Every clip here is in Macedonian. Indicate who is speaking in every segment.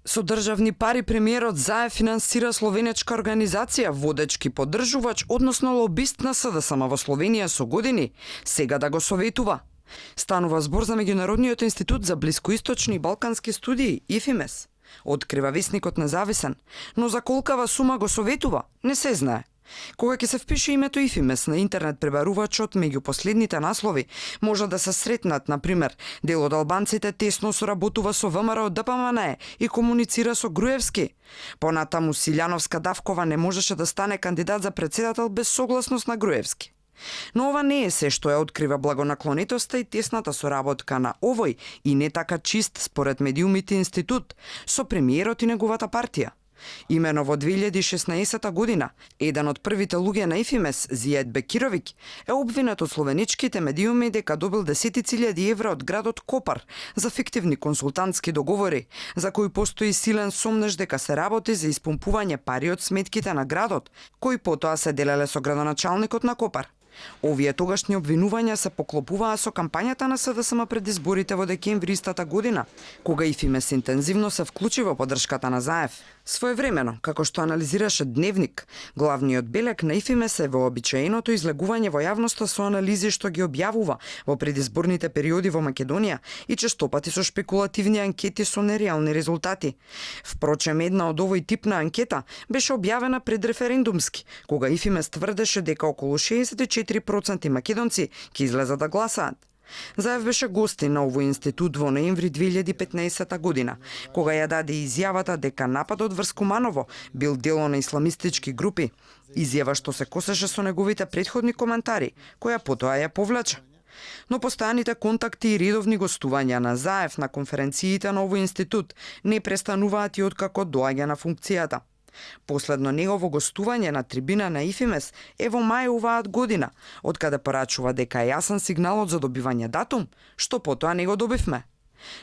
Speaker 1: Со државни пари премиерот Заев финансира словенечка организација, водечки поддржувач, односно лобист на СДСМ во Словенија со години, сега да го советува. Станува збор за Меѓународниот институт за блискоисточни и балкански студии, ИФИМЕС. Открива весникот Независен, но за колкава сума го советува, не се знае. Кога ќе се впише името ИФИМЕС на интернет пребарувачот, меѓу последните наслови може да се сретнат, например, дел од албанците тесно соработува со ВМРО ДПМНЕ и комуницира со Груевски. Понатаму Силјановска Давкова не можеше да стане кандидат за председател без согласност на Груевски. Но ова не е се што ја открива благонаклонетоста и тесната соработка на овој и не така чист, според медиумите, институт со премиерот и неговата партија. Имено во 2016 година, еден од првите луѓе на ИФИМЕС, Зијед Бекировиќ, е обвинет од словеничките медиуми дека добил десетици илјади евра од градот Копар за фиктивни консултантски договори, за кои постои силен сомнеж дека се работи за испумпување пари од сметките на градот, кои потоа се делеле со градоначалникот на Копар. Овие тогашни обвинувања се поклопуваа со кампањата на СДСМ пред изборите во декември истата година, кога ИФИМЕС интензивно се вклучи во поддршката на Заев. Своевремено, како што анализираше Дневник, главниот белег на ИФИМЕС е вообичаеното излегување во јавноста со анализи што ги објавува во предизборните периоди во Македонија и честопати со шпекулативни анкети со нереални резултати. Впрочем, една од овој тип на анкета беше објавена предреферендумски, кога ИФИМЕС тврдеше дека околу 64% македонци ќе излезат да гласаат. Заев беше гостин на овој институт во ноември 2015 година, кога ја даде изјавата дека нападот врз Куманово бил дело на исламистички групи, изјава што се косеше со неговите претходни коментари, која потоа ја повлече. Но постојаните контакти и редовни гостувања на Заев на конференциите на овој институт не престануваат и откако доаѓа на функцијата. Последно негово гостување на трибина на ИФИМЕС е во мај оваат година, од каде порачува дека е јасен сигналот за добивање датум, што потоа не го добивме.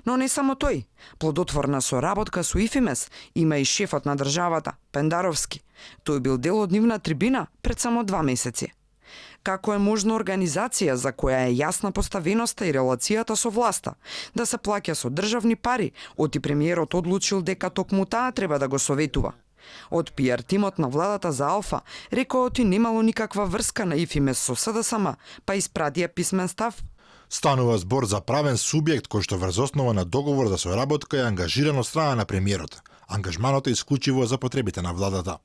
Speaker 1: Но не само тој, плодотворна соработка со ИФИМЕС има и шефот на државата, Пендаровски. Тој бил дел од нивна трибина пред само 2 месеци. Како е можно организација за која е јасна поставеноста и релацијата со власта, да се плаќа со државни пари, оти премиерот одлучил дека токму таа треба да го советува. Од пиар тимот на владата за Алфа рекоа ти немало никаква врска на ИФИМЕС со СДСМ, па испратија писмен став.
Speaker 2: Станува збор за правен субјект кој што врз основа на договор за соработка е ангажиран од страна на премиерот. Ангажманот е исклучиво за потребите на владата.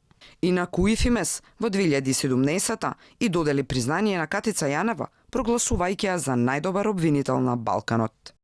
Speaker 1: Инаку ИФИМЕС во 2017 и додели признание на Катица Јанева, прогласувајќи ја за најдобар обвинител на Балканот.